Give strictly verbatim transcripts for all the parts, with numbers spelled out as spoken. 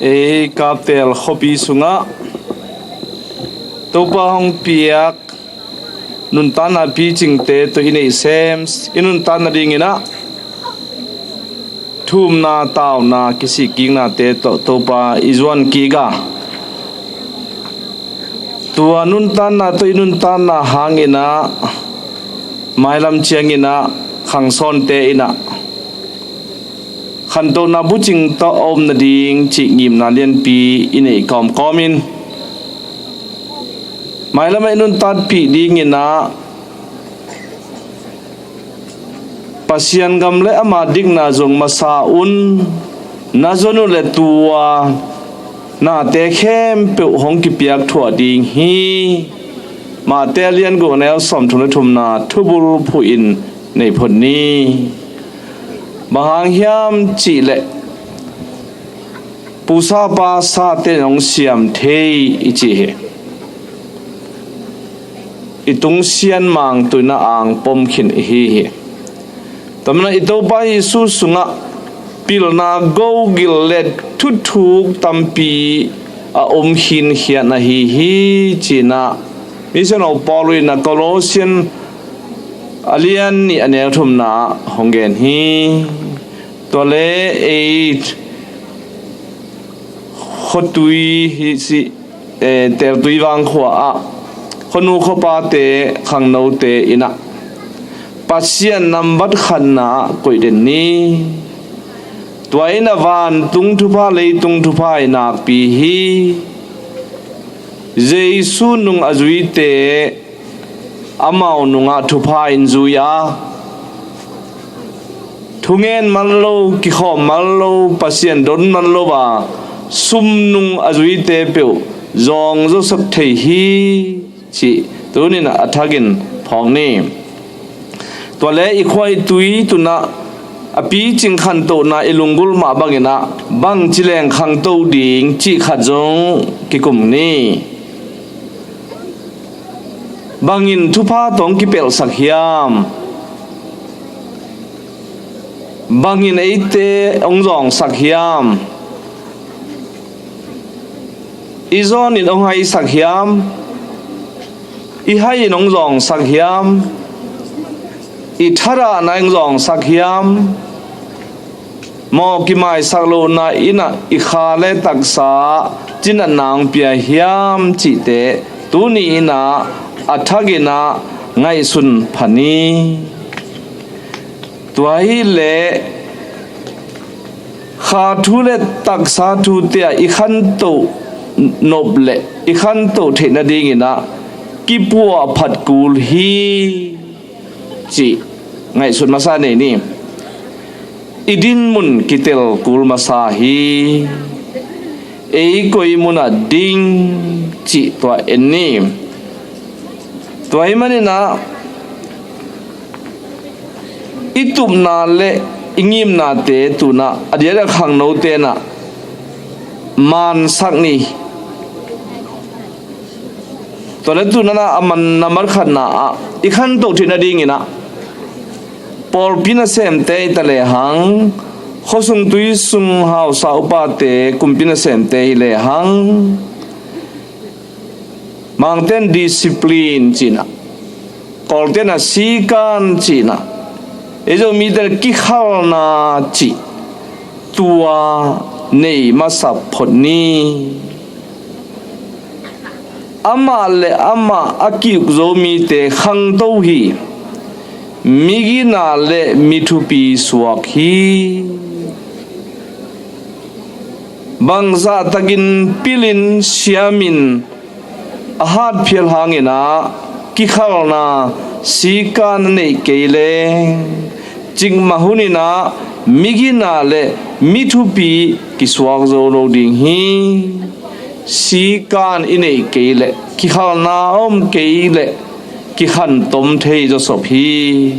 Ei Kaptel khuapi sungah Topa hong piak nuntakna picingte tawh i neih sem, i nuntakna dinginah thumna, tauna, kisikkiknate tawh Topa i zuan kik a, tua nuntakna tawh i nuntakna hanginah mailam cianginah khangsawnte inah khantohna bucing tawh a om nading cih ngimna lianpi i neih kawmkawmin, mailamah i nuntakpih dinginah Pasian gam le ama dikna zong masa un. Na zon uh le tua nate khempeuh hong kipiak thuah ding hi. Mate a lian guk, a neu sawmthum le thumna thubul phuhin nei phot ni. Bang hang hiam cihleh, pusa pasa ten hong siam thei i ci hi. I tung sianmang tuina ang pom khin i hi hi. Tua manin i Topa Jesu sungah pilna gogil le thuthuk tampi a om khinkhian ahi hi, cinah Misiangtho Paul inah Colossian a lian nih, a neu thumna ah hong gen hi. Tua le ei khuatui hi si, eh, teltui vangkhua ah khuanu khuapate, khangnote inah Pasian nambat khatna ah koih den ni. Tua inah vantung thupha, leitung thupha i nakpi hi. Jesu nung a zuite amau nungah thupha in zui a, thungen man lo, kikhawm man lo, Pasian don man lo a sum nung a zuite peuh zawng zawsak thei hi, cih tunin a thakin phawk ni. Tua le i khua i tui tunah a picing khantohna i lunggulh mah banginah bangci leng khangto ding cih khat zong kikum ni. Bangin thupha tawh hong kipelhsak hiam? Bangin eite hong zawngsak hiam? I zawnin hong haisak hiam? I hai in hong zawngsak hiam? I thadah na in hong zawngsak hiam? Maw, kimaisak lohna inah i kha le taksa cinatna hong pia hiam cihte tuni inah a thakinah ngaihsun pha ni. Tua hileh kha thu le taksa thute ah i khantoh nop le i khantoh theih nadinginah kipuah phat kul hi, cih ngaihsut masa nei ni. I dinmun kitel kul masa hi. Ei koi munah ding cih tua en ni. Tua ahih maninah i tupna le i ngimnate tunah a diadia khangnote nah mansak ni. Tua le tunana a man nambat khatna ah i khantoh theih nadinginah pawlpi nasemte i ta lehang, khuasung tuisung hausa upate kumpi nasemte i lehang, Mangten discipline cihna, Kawlten a sikan cihna, ei Zomite kikhalna cih tua nei masa phot ni. Amah le amah a ki-uk zo mite khangto hi. Migina le mithupi suak hi. Bangzahtakin pilin siamin a hatphial hanginah kikhalna sikan a neih kei leng, cikmah huninah migina le mithupi kisuak zo lo ding hi. Sikan i neih kei leh, kikhalna a om kei leh kikhantom thei zawsop hi.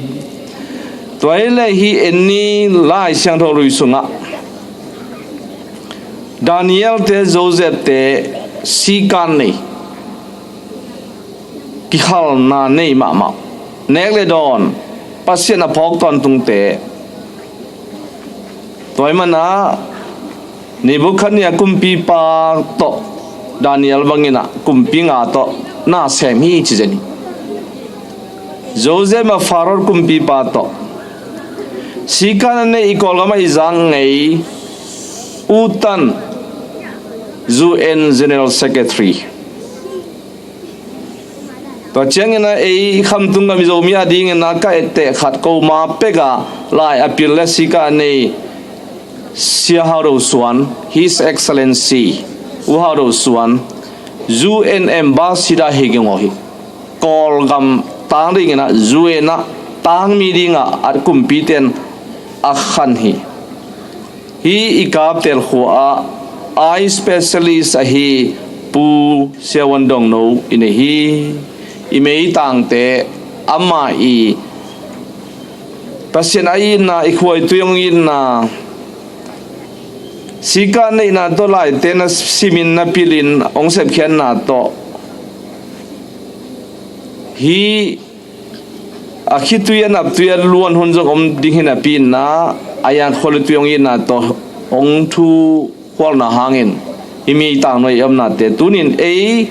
Tua hileh hih en ni, Lai Siangtho Lui sungah Daniel-te, Joseph-te sikan nei, kikhalna nei mahmah, nek le dawn, Pasian a phawk tawntungte. Tua ahih manah Nebukhadnezzar kumpipa tawh Daniel bangin ah kumpi nga tawh na sem hi ci zen hi. Joseph a Pharaoh kumpipa tawh. Sikan a nei i Kawlgam ah i zak ngei U Thant, U N General Secretary. Tua ciangin ah ei Khamtung gam i Zomi a dingin ah ka etteh khat, ko ma pek a lai a pil le sikan a nei Sia Hau Do Suan, His Excellency U Hau Do Suan, U N Ambassador hi keng aw hi. Kawlgam tang dingin ah U N ah tangmi dingah a kumpite'n a khan hi. Hih i Kaptel khua ah eye specialist ahi Pu Sia Wan Dong No i nei hi. I meitangte, amah i Pasian a itna, i khuaitui hong itna, sikan neihna tawh laite na simin na pilin hong sepkhiatna tawh, hih a khitui a naptui a luan hun zong om ding hi napi-in ah, a yan khualitui hong itna tawh hong thu khualna hangin hih meitang nuai i omnate tunin ei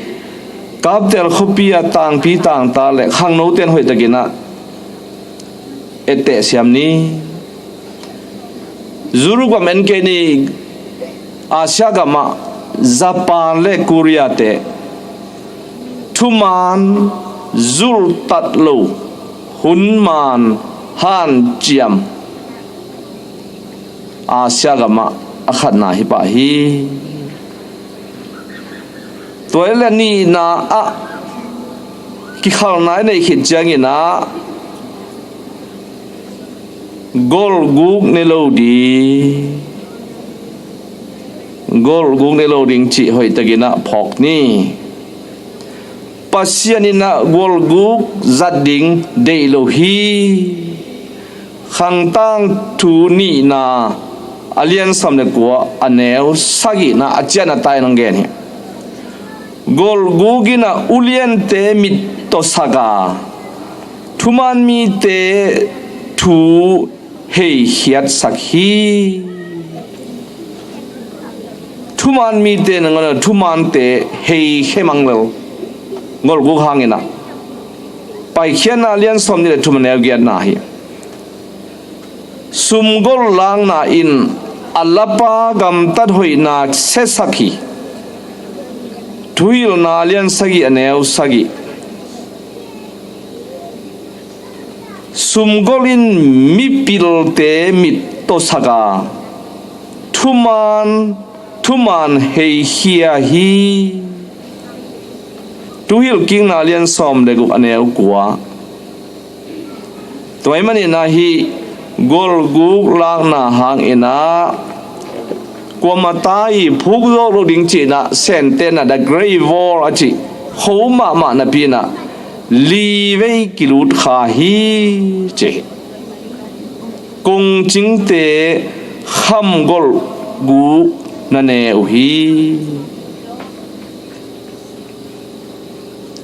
Kaptel khuapi a tangpi tangta le khangnote'n hoihtakin ah etteh siam ni. Europe gam en kei ni, Asia gamah Japan le Korea te thuman, zulhtat lo, hun man, hanciam, Asia gamah a khatna hi pah hi. Tua hi le nihna ah kikhalna i neih khit ciangin ah golhguk ne lo ding, golhguk ne lo ding cih hoihtakin ah phawk ni. Pasian in ah golhguk zat ding deih lo hi. Khang Tangthu nihna a lian sawm le kua a neu sagihna a ciahna-ah hong gen hi. Golhguk in ah uliante mit tawsak a, thuman mite thu heikhiatsak hi. Thuman mite nangawn a thumante heikhia mang lel, golhguk hangin ah. Paikhiatna a lian sawmnih le thum a neu giatna hi. Sumgolh lakna in a lapa gamtat hoihna siasak hi. Thuhilhna a lian sagih a neu sagih. Sumgolh in mipilte mit tawsak a, thuman, thuman heikhia hi. Thuhilhkikna a lian sawm le guk a neu kua. Tua ahih manin ah hih golhguk lakna hangin ah kuamah ta i phuk zawh lo ding cih in ah Sente in ah the Great Wall a cih kho mahmah napi-in ah li vei kilut kha hi ci hi. Kongcingte kham golhguk na ne uh hi.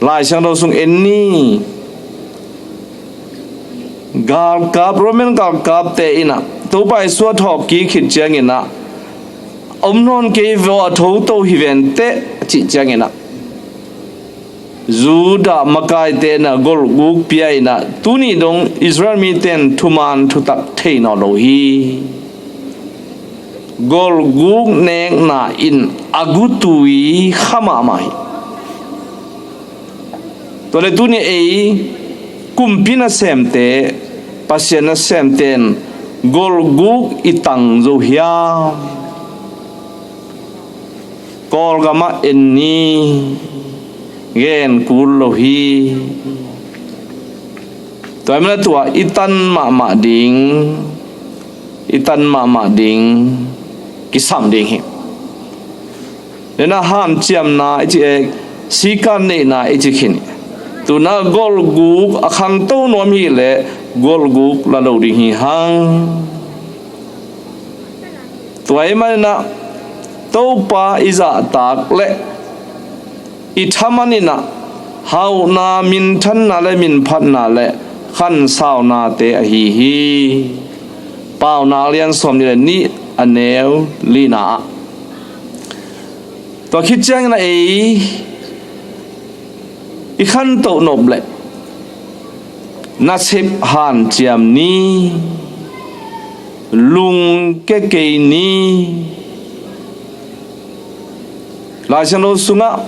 Lai Siangtho sung en ni. Galkap, Roman galkapte in ah Topa Jesu a thawhkik khit ciangin ah, om nawn kei ve aw, a thoto hi venteh, a cih ciangin ah, Judah makaite in ah golhguk pia in ah, tuni dong Israel mite in thuman thutak thei nawn lo hi. Golhguk nekna in a gutui kha mahmah hi. Tua le tuni ei kumpi nasemte, Pasian nasemte in golhguk i tang zo hiam? Kawlgam ah en ni, gen kul lo hi. Tua ahih manin ah tua i tan mahmah ding, i tan mahmah ding kisam ding hi. Nena hanciamna i ci e, sikan neihna i ci khin hi. Tu-in ah golhguk a khangto nuam hi leh golhguk la lo ding hi hang. Tua ahih manin ah Topa i zahtak leh i thaman in ah hauhna, minthanna le minphatna le khansaunate ahi hi. Paunak lian sawmnih le nih a neu lina ah Tua khit ciangin a ei i khantoh nop leh nasep hanciam ni, lungke kei ni. Lai Siangtho sungah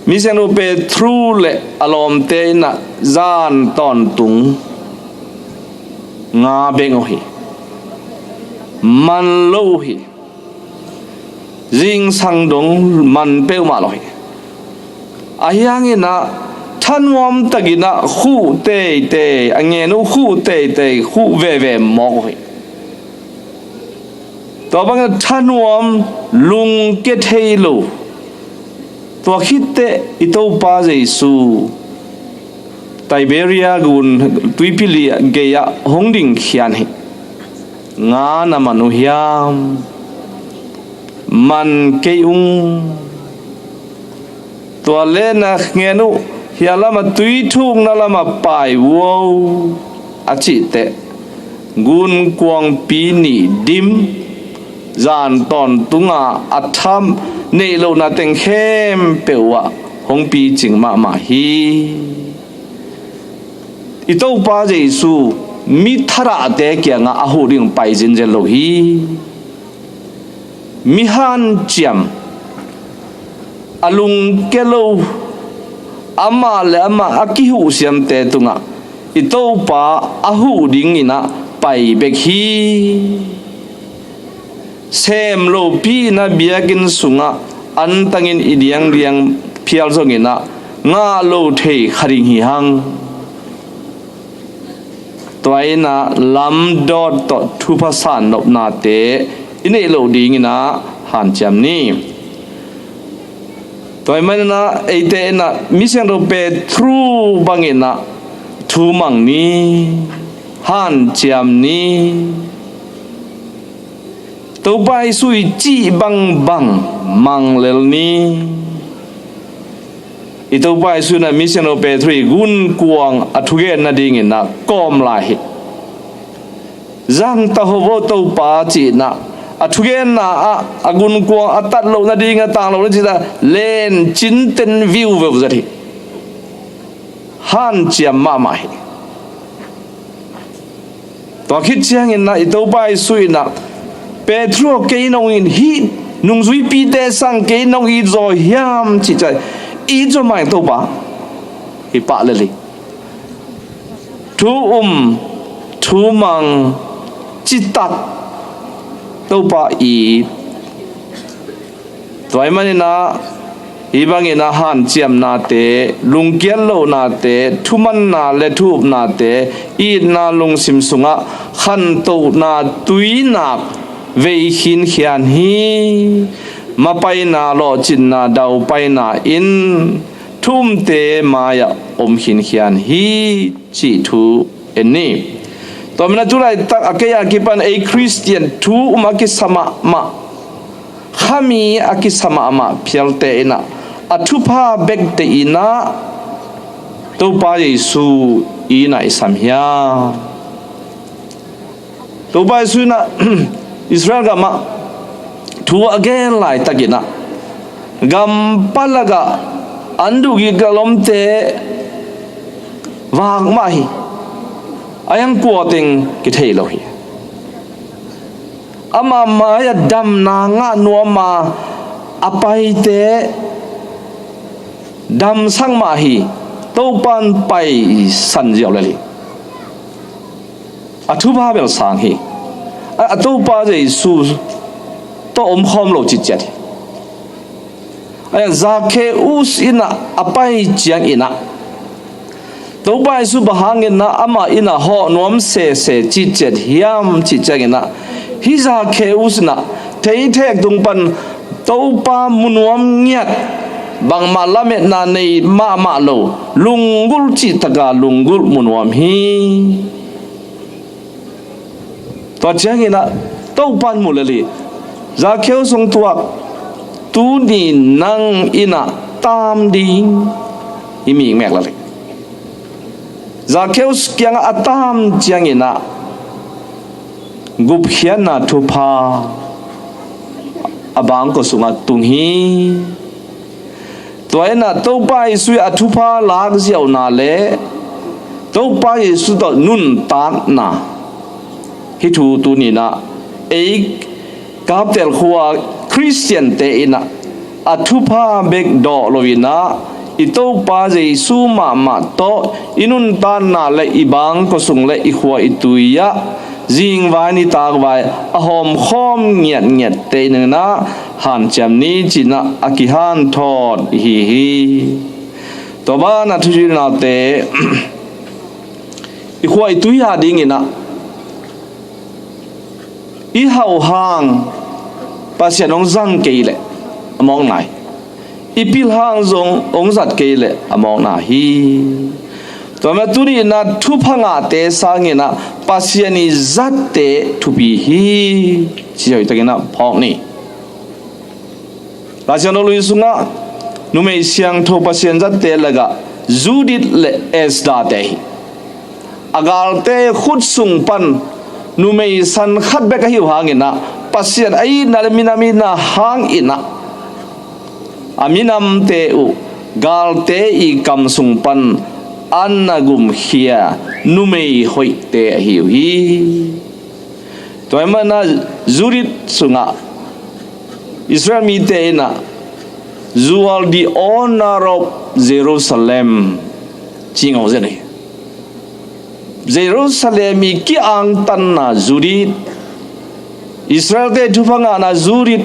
Misiangtho Petru le a lawmte in ah zan tawntung nga beng uh hi. Man lo uh hi. Zingsang dong man peuhmah lo hi. Ahi hangin ah thanuam takin ah khuh teitei, a ngen uh khuh teitei, khuh veve mawk uh hi. Tua bangin thanuam, lungke thei lo. Tua khitteh i Topa Jesu Tiberia gun tuipi li gei-ah hong dingkhian hi. Nga na man uh hiam? Man kei ung. Tua le na ngen uh hia lamah tui thukna lamah pai uo a cihteh gunkuangpi nih dim, zan tawntunga a tham neih lohna teng khempeuh uh ah hong picing mahmah hi. I Topa Jesu mi thadahte kiangah a huh ding pai zenzen lo hi. Mi hanciam, a lungke lo, amah le amah a kihuhsiamte tungah i Topa a huh dingin ah pai bek hi. Sem lopi in ah biakinn sungah antangin i diangdiang phial zongin ah ngah lo thei kha ding hi hang. Tua in ah lamdawt tawh thupha san nopnate i neih loh dingin ah hanciam ni. Tua ahih manin ah eite in ah Misiangtho Petru bangin ah thumang ni, hanciam ni. Topa Jesu i cih bangbang mang lel ni. I Topa Jesu in ah Misiangtho Petru i gunkuang a thugen nadingin ah kawm lai hi. Zang ta ho vo Topa ci-in ah a thugenna ah a gunkuang a tat loh nading a tang loh nading ci-in ah len cinten viuveu zat hi. Hanciam mahmah hi. Tua khit ciangin ah i Topa Jesu in ah Petru aw, kei nong it hi, nungzuipite sang kei nong it zaw hiam cih ciang, it zaw mah ing Topa. Hi pah lel hi. Thu um, thu mang, citak Topa it. Tua ahih manin ah hih bangin ah hanciamnate, lungkiat lohnate, thumanna le thu upnate, itna lungsim sungah khantohna tuinak vei khinkhian hi. Mapaina, lawhcinna, daupaina in thu umte mai-ah om khinkhian hi, cih thu en ni. Tua manin ah tu laitak a kei a kipan ei Khristian thu um a kisa mahmah, khami a kisa mahmah phialte in ah a thupha bekte in ah Topa Jesu in ah i sam hiam? Topa Jesu in ah Israel gamah thu a gen laitakin ah gam palakah an duh gikgalh omte vak mah hi. A hiang kua teng kithei lo hi. Amah mai-ah damna ngah nuam a a paite damsak mah hi. Topa in paisan ziau lel hi. A thupha bel sang hi. A, a Topa Jesu tawh omkhawm lo citciat hi. A, Zakheus in ah a pai ciangin ah Topa Jesu bang hangin ah amah in ah hawh nuam sese citciat hiam cih ciangin ah, hih Zakheus in ah theithek tung pan Topa mu nuam ngiat, bangmah lametna nei mahmah lo, lunggulh cihtak a lunggulh mu nuam hi. Tua ciangin ah Topa in mu lel hi. Zakheus hong tuak, tuni nang in ah tam ding, i mik mek lel hi. Zakheus kiangah a tam ciangin ah gupkhiatna thupha a bangkua sungah tung hi. Tua inah Topa Jesuh i a thupha lakziauna le Topa Jesuh tawh nuntakna, hih thu tuninah ei Kaptel khua Khristiante inah a thupha bek dawh lo inah i Topa Jesuh mahmah tawh i nuntakna le i bangkua sung le i khua i tui ah zingvai nitakvai a hawmkhawm ngiatngiatte inah hanciam ni cinah a kihanthawt ihi hi. Tua banah thuci naute i khua i tui a dinginah i hauh hang Pasian hong zang kei leh a mawkna hi. I pil hang zong hong zat kei leh a mawkna hi. Tua mah tuninah thupha ngahte sanginah Pasian i zatte thupi hi. Ci hoihtakinah phawk ni. Laisiangtho lui sungah numei siangtho Pasian zatte lakah Judith le Esther te hi. A galte khut sung pan numei san khat bek ahi uh hanginah Pasian a itna le minam itna hanginah a minamte uh galte i kam sung pan an a gumkhia numei hoihte ahi uh hi. Tua hi manah Judith sungah Israel mite inah you are the owner of Jerusalem ci ngawh zen hi. Jerusalem i ki-angtanna Judith, Israelte thupha ngahna Judith,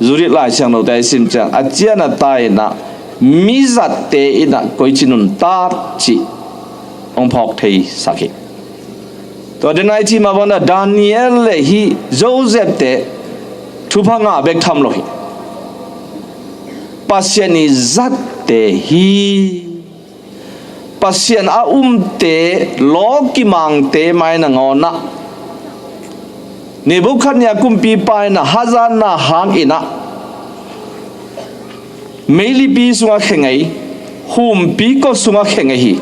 Judith Laisiangthote i sim ciang a cian a tainah mizatte inah koici nuntak cih hong phawk theisak hi. Tua den a i cih mah bangin Daniel le hih Joseph te thupha ngah bek tham lo hi. Pasian i zatte hi. Pasian a umte, lawki mangte mai nangawnah Nebukhadnezzar kumpipa inah hazatna hanginah meilipi sungah khe ngei, humpi kua sungah khe ngei hi.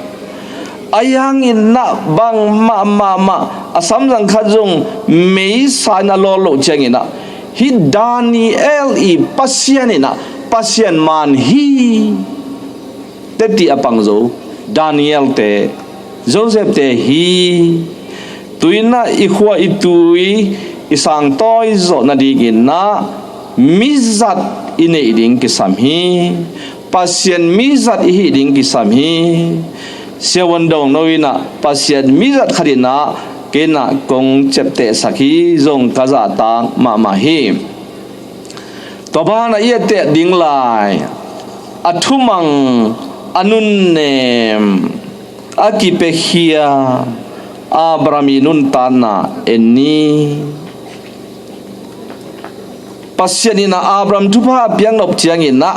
Ahi hanginah bangmah mahmah a samzang khat zong meisa in a lawt loh cianginah hih Daniel i Pasian inah Pasian man hi. Teti a pang zo Daniel te, Joseph te hi. Tuinah i khua i tui i sangtawi zawh nadinginah mizat i neih ding kisam hi. Pasian mizat i hih ding kisam hi. Siavuan dong no inah Pasian mizat khat inah kei inah kong ciaptehsak hi. Zong ka zahtak mahmah hi. Tua banah i a teet ding lai a thumang, a nunnem, a kipiakhia Abraham i nuntakna en ni. Pasian inah Abraham thupha a piaknop cianginah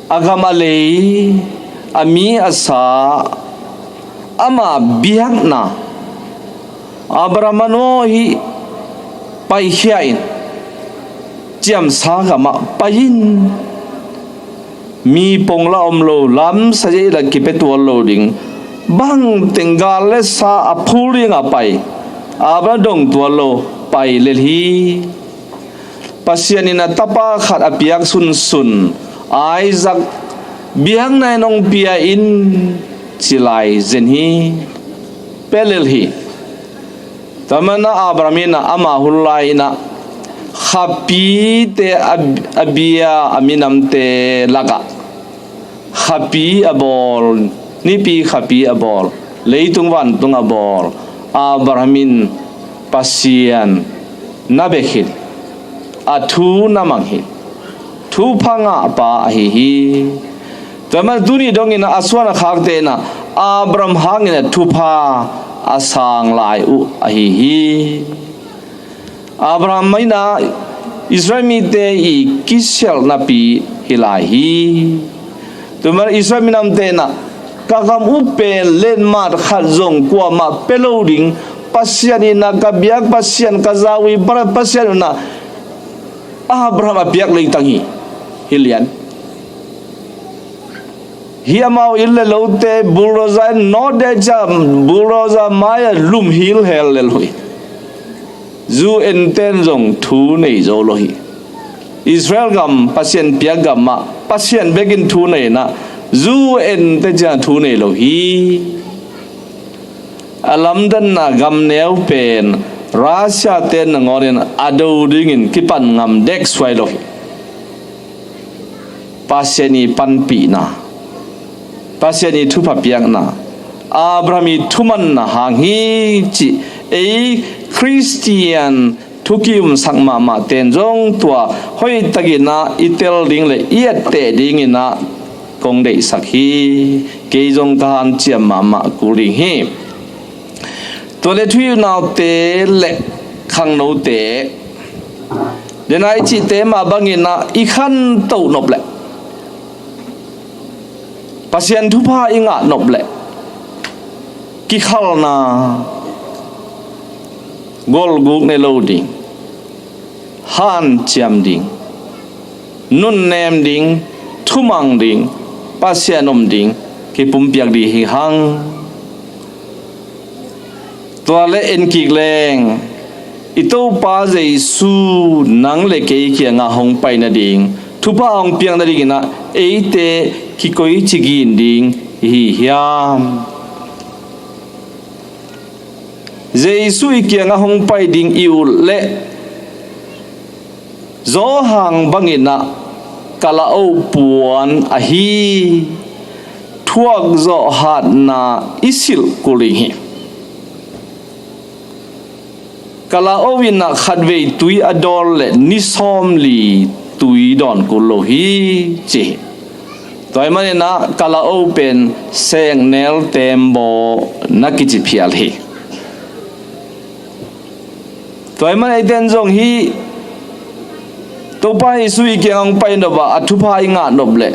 a gam a lei, a mi a sa, ama biakna, Abraham a nuaw hih paikhia in, ciamsa gamah pai in, mi pongla om lo, lamsa zeila kipia tuan lo ding, bangteng gal le sa a phul dinga pai, Abraham dong tuan lo, pai lel hi. Pasian in a tapa khat a piak sunsun Isaac biakna in hong pia in ci lai zen hi. Pia lel hi. Tua mana Abraham in ama hun lai in a khapite a, a bia a minamte lakah khapi a bawl, nipi khapi a bawl, leitung vantung a bawl Abraham in Pasian na bek hi. A thu na mang hi. Thupha ngahpa ahi hi. Tua mana tuni dongin a suan a khakte in a Abraham hangin a thupha a sang lai uh ahi hi. Abraham in a Israel mite i kisialhnapi hi lai hi. Tua mana Israel minamte in a ka gam uh pen letmat khat zong kuamah pia lo ding, Pasian in a ka biak Pasian, ka zawi Pasian in a Abraham a piak leitang hi. Hi lian. Hi amau inn le lote bulldozer in nawt deh ciang bulldozer mai-ah lum hilhel lel uh hi. U N ten zong thu nei zo lo hi. Israel gam, Pasian piak gam ah Pasian bekin thu nei inah U N te ciang thu nei lo hi. A lamdanna gam neu pen Russia te nangawnin a do dingin kipan ngam dek suai lo hi. Pasian i panpihna, Pasian i thupha piakna, Abraham i thumanna hang hi cih ei Khristian thukiumsak mahmah ten zong tua hoihtakinah i tel ding le i etteh dinginah kong deihsak hi. Kei zong ka hanciam mahmah kul ding hi. Tua le thuhilhnaute le khangnote, dena i cihte mah banginah i khantoh nop le Pasian thupha i ngah nop le kikhalna golguk ne lo ding, hanciam ding, nunnem ding, thumang ding, Pasian om ding kipumpiak ding hi hang. Tua le en kik leng, i Topa Jesu nang le kei kiangah hong pai nading, thupha hong piak nadinginah eite kikoici gin ding i hi hiam? Jesu i kiangah hong pai ding i ut leh Johan banginah kalaoh puan ahi thuak zawh hatna i silh kul ding hi. Kalaoh inah khatvei tui a dawn le ni sawmli tui dawn kul lo hi ci hi. Tua ahih maninah kalaoh pen sengnel tembaw na kici phial hi. Tua ahih manin eiten zong hih Topa Jesu i kiangah hong pai nop ah a thupha i ngah nop le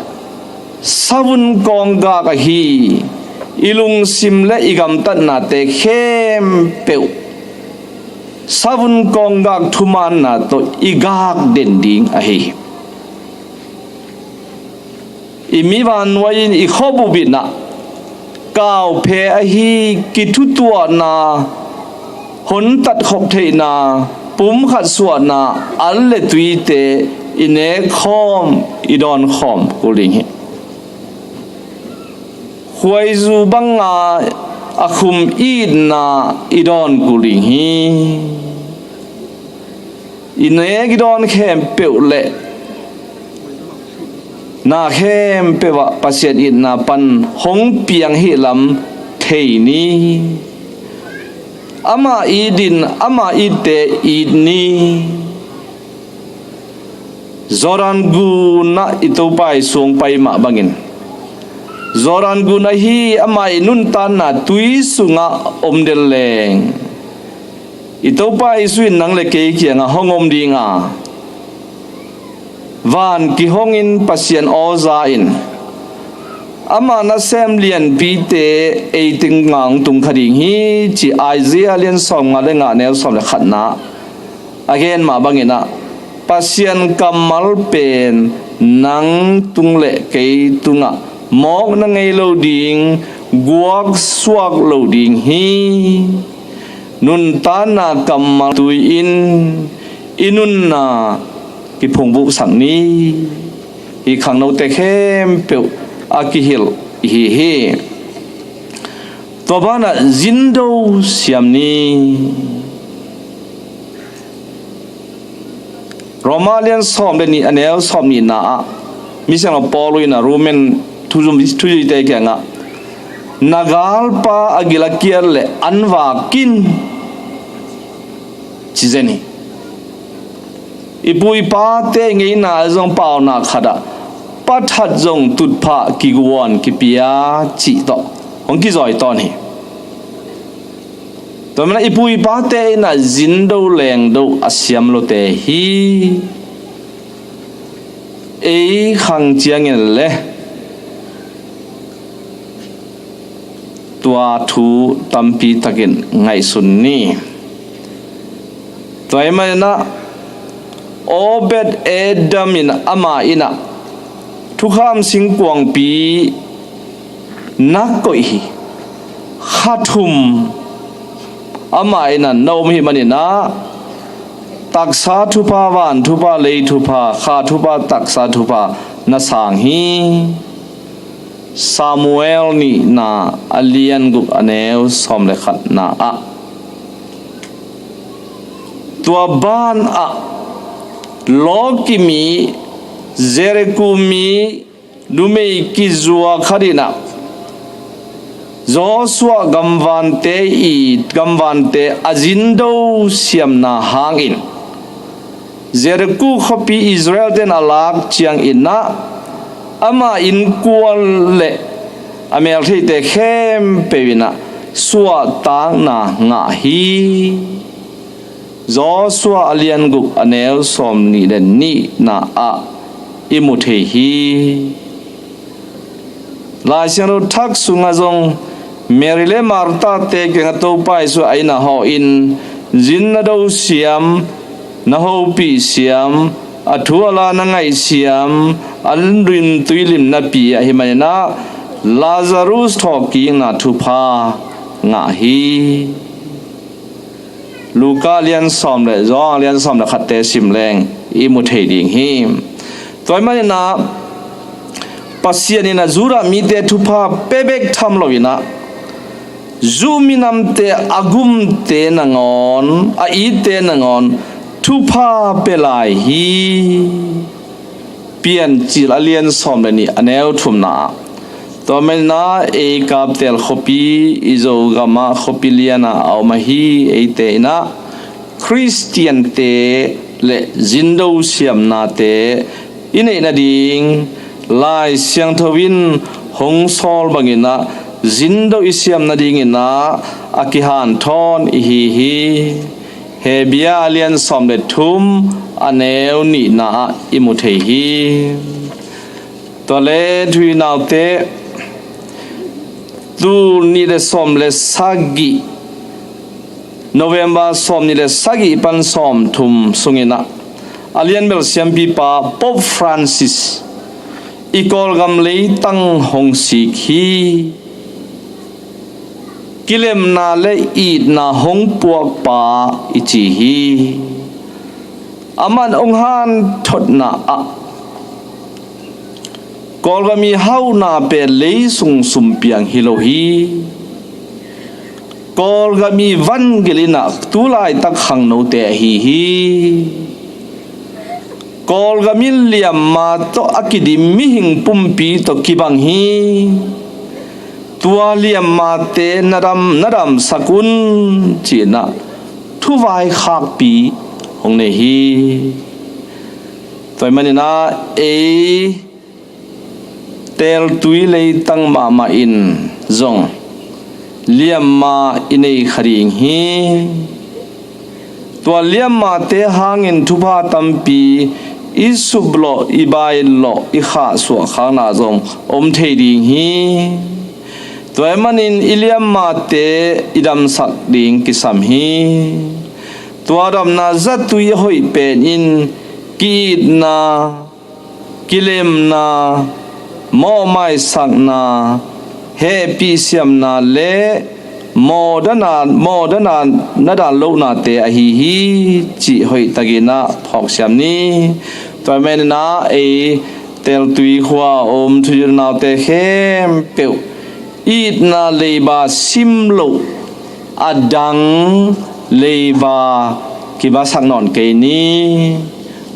savun kawnggak ahi i lungsim le i gamtatnate khempeuh savun kawnggak thumaanna tawh i gak den ding ahi hi. I mi vannuai in i khuabup inah kauphe ahi kithutuahna, hontat khop theihna, pumkhat suahna, an le tuite i nekkhawm i dawnkhawm kul ding hi. Khuaizu banga a khum itna i dawn kul ding hi. I nek i dawn khempeuh le na khempeuh ah Pasian itna pan hong piang hi lam thei ni. Amah it in, amah itte it ni. Jordan gunah i Topa i sung pai mah bangin Jordan gun ahi amah i nuntanna tui sungah om den leng i Topa Jesu in nang le kei kiangah hong om dinga, van kihongin Pasian aw za in ama nasem lianpite ei tungah hong tung kha ding hi ci Isaiah lian sawmnga le nga neu sawm le khatna a gen mah banginah Pasian kammal pen nang tung le kei tungah mawk na ngei lo ding, guaksuak lo ding hi. Nuntanna kammal tui in i nunna kiphungvuhsak ni. Hih khangnote khempeuh a kihilh i hi hi. Tua banah zindo siam ni. Roma lian sawm le nih a neu sawm nihna ah misiangtho Paul in a Roman thuzum thuzuite kiangah na galpa a gil a kial le an vak in ci zen hi. I pu i pate ngeina zong pauna khatah pathat zong tutphah kiguan kipia cih tawh hong kizawi tawn hi. Tua manin i pu i pate in a zindo lengdo a siam lote hi. Ei khang ciangin le tua thu tampi takin ngaihsun ni. Tua ahih maninah Obed Edom in ama innah thukham singkuangpi na koih hi. Kha thum ama innah na om hi maninah Taksa thupha, van thupha, lei thupha, kha thupha, taksa thupha na sang hi. Samuel nihna a lian guk a neu sawm le khatna ah, tua ban ah lawki mi, Jericho mi numei kizua khat in ah Joshua gamvante i gamvante a zindo siamna hangin Jericho khuapi Israel ten a lak ciangin ah ama innkuan le a meltheite khempeuh in ah suahtakna ngah hi. Joshua a lian guk a neu sawm nih le nihna ah i mu thei hi. Lai Siangtho thak sungah zong Mary le Martha te kiangah Topa Jesu a inn ah hawh in zin na do siam, na hopih siam, a thu a la na ngaih siam, a lim tui lim na pia ahih manin ah Lazarus thawhkikna thupha ngah hi. Luka lian sawm le Johan lian sawm le khatte sim leng i mu thei ding hi. Tua ahih manin ah Pasian in ah Judah mite thupha pia bek tham lo in ah Jew minamte a gumte nangawn, a itte nangawn thupha pia lai hi. Piancil a lian sawm le nih a neu thumna ah, tua manin ah ei Kaptel khuapi i Zogam ah khuapi lian ah a om ahi eite in ah Khristiante le zindo siamnate i neih nading Lai Siangtho in hong sawl bangin ah zindo i siam nadingin ah a kihanthawn i hi hi. Hebru a lian sawm le thum a neu nihna ah i mu thei hi. Tua leh thu i naute, tul nih le sawm le sagih, November sawm nih le sagih pan sawm thum sungin ah a lianbel siampipa Pope Francis i Kawlgam leitang hong sik hi. Kilemna le itna hong puakpa i ci hi. Aman hong hanthotna ah Kawlgam i hauhna pen lei sung sumpiang hi lo hi. Kawlgam i vangel in ah tu laitak khangnote ahi hi. Kawlgam i liamma tawh a kidim mihing pumpi tawh kibang hi. Tua liammate na dam, na damsak un ci-in ah thuvaihakpi hong nei hi. Tua ahih manin ah ei teeltui leitang mahmah in zong liamma i nei kha ding hi. Tua liammate hangin thupha tampi i suplawh, i bailawh, i khahsuah khakna zong om thei ding hi. Tua ahih manin i liammate i damsak ding kisam hi. Tua damna zatui a hoih pen in ki-itna, kilemna, mawhmaisakna, hehpihsiamna le mawhdana, mawhdana na dan lohnate ahi hi cih hoihtakin ah phawksiam ni. Tua ahih manin ah ei teeltui khua a om thuzirnaute khempeuh itna leiba sim loh a dang leiba kibasak nawn kei ni.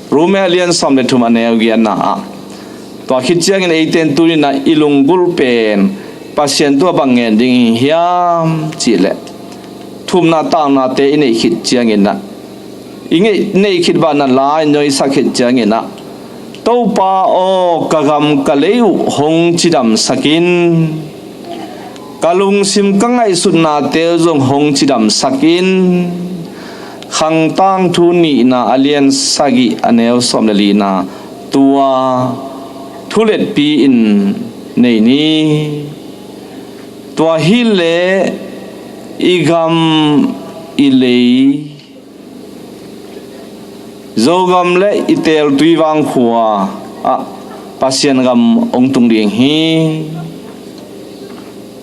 Rome a lian sawm le thum a neu giatna ah, tua khit ciangin eite in tuni-in ah i lunggulh pen Pasian tungah bang ngen ding i hi hiam cih leh, thumna taknate i neih khit ciangin ah, i ngeih, neih khit banah la i nuaisak khit ciangin ah, Topa aw, ka gam ka lei uh hong cidamsak in, ka lungsim ka ngaihsutnate uh zong hong cidamsak in. Khang Tangthu nihna a lian sagih a neu sawm le lina, tua thu letpi in nei ni. Tua hi leh i gam i lei, Zogam le i teeltui vangkhua ah Pasian gam hong tung ding hi.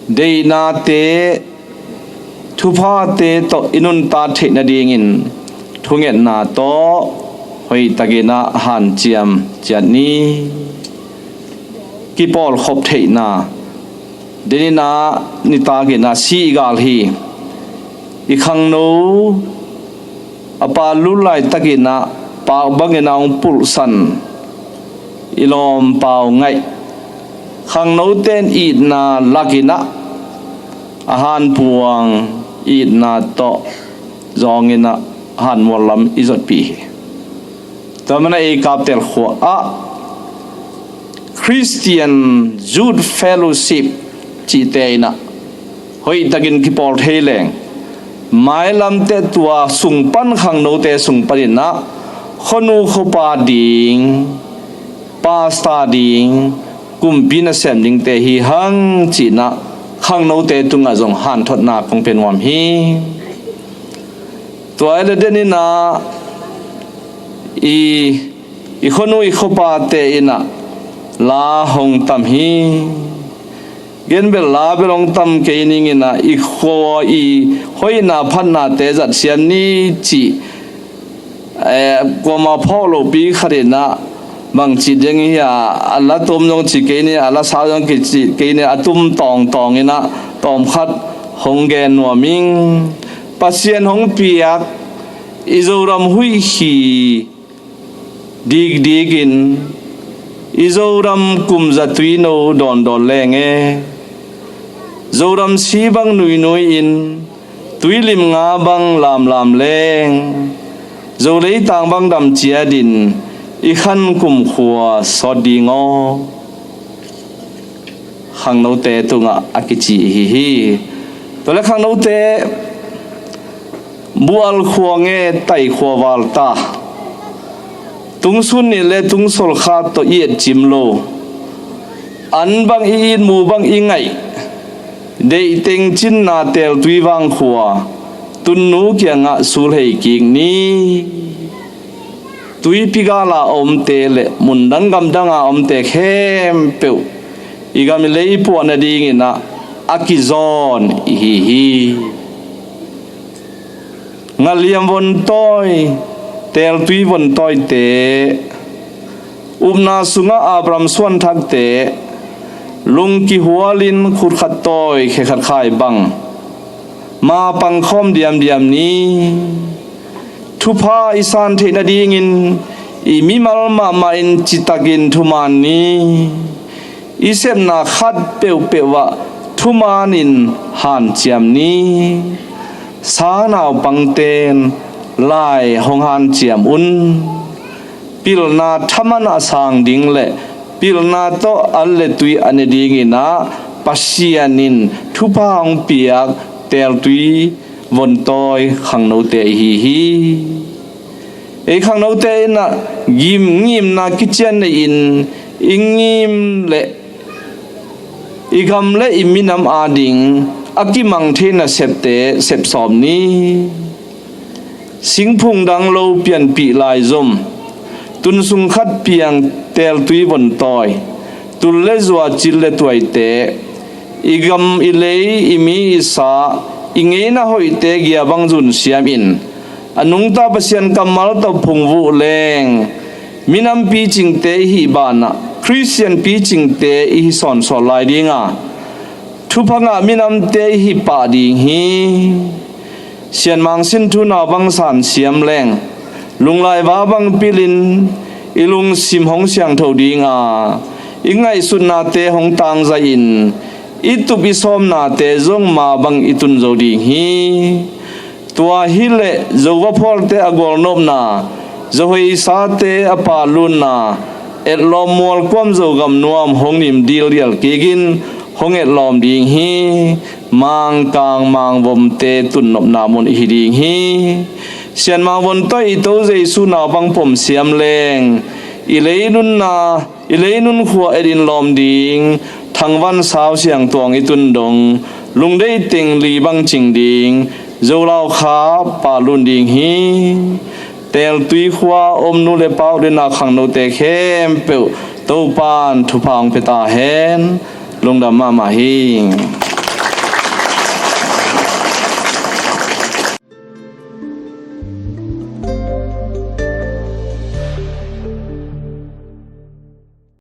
Deihnate, thuphate tawh i nuntak theih nadingin thungetna tawh hoihtakin ah hanciam ciat ni. Kipawlkhop theihna, deninah nitakin ah si i gal hi. I khangno a pa lut laitakin ah paak bangin ah hong pulhsan i lawmpa uh ngaih. Khangnote in itna lakin ah a hanpuang itna tawh zawngin ah hanmual lam i zotpih hi. Tua manah ei Kaptel khua ah Christian Youth Fellowship cihte in ah hoihtakin kipawl thei leng, mailamte tua sung pan, khangnote sung panin ah khuanu khuapa ding, pasta ding, kumpi nasem dingte hi hang ci-in ah khangnote tungah zong hanthotna kong pia nuam hi. Tua hi leh deninah i, i khuanu i khuapate in ah la hong tam hi. Gen bel la bel hong tam kei ning in ah i khua i hoihna phatnate zatsiam ni cih, eh, kuama phawk lopi khat in ah bangci ding hi a, a la tum zong ci kei ni, a la sau zong ci kei ni, a tum tawngtawng in ah tawmkhat hong gen nuam ing. Pasian hong piak i Zoram huih hi dikdikin i Zoram kum za tui no dawndawn leng e, Zoram si bang nuinui in, tuilim nga bang lamlam leng, Zo leitang bang dam ciatin i khan kumkhua sawt ding aw. Khangnote tungah a kici ihi hi. Tua leh khangnote, bual khua nge tai khua val ta, tungsun nih leh tungsol khat tawh i etcim lo, an bang i it, mu bang i ngaih, deihteng cinna Teeltui vangkhua tunnu kiangah sulhei kik ni. Tuipi gala a omte leh mundang gamdanga a omte khempeuh i gam i lei i puah nadingin ah a kizawn ihi hi. Ngalliam vontawi, Teeltui vontawite, upna sungah Abraham suanthakte, lung kihualin khut khat tawi khe khat khai bang, ma pangkhawm diamdiam ni. Thupha i san theih nadingin i mimal mahmah in citakin thuman ni. I sepna khat peuhpeuh ah thumanin hanciam ni. Sa naupangten lai hong hanciam un. Pilna thaman a sang ding leh pilna tawh an leh tui a ne dingin ah Pasian in thupha hong piak Teeltui vontawi khangnote ihi hi. Ei khangnote in ah gim, ngimna kician nei-in i ngim leh i gam leh i minam ading a kimang thei nasepte sepsawm ni. Singphung dang lo pianpih laizom, tun sung khat piang Teeltui vontawi, tul leh zua, cil leh tuaite, i gam i lei, i mi i sa, i ngeina hoihte gia bang zun siamin, a nungta Pasian kammal tawh phungvuh leng, minam picingte i hih banah Khristian picingte i hi sawnsawn lai ding a, thupha ngah minamte i hi pah ding hi. Sianmang sin thu naupang san siam leng, lunglai va bang pilin i lungsim hong siangtho ding a, i ngaihsutnate hong tangzaihin i tup i sawmnate zong ma bang i tun zo ding hi. Tua hi leh Zo vaphualte a gualnopna, Zo hoisate a patlutna, etlawm mualkuam Zogam nuam hong nim dildial kikin hong etlawm ding hi. Mangkang mangvomte tunnopna mun ihi ding hi. Sianmang vontawi i To Jesu naupang pom siam leng, i lei nunna, i lei nunkhua etin lawm ding, thangvan sau siangtuang i tun dong, lungdeih teng li bang cing ding, Zo lau kha patlun ding hi. Teeltui khua om nu leh pa, u leh nau, khangnote khempeuh Topan thupha hong pia ta hen. Lungdam mahmah hi.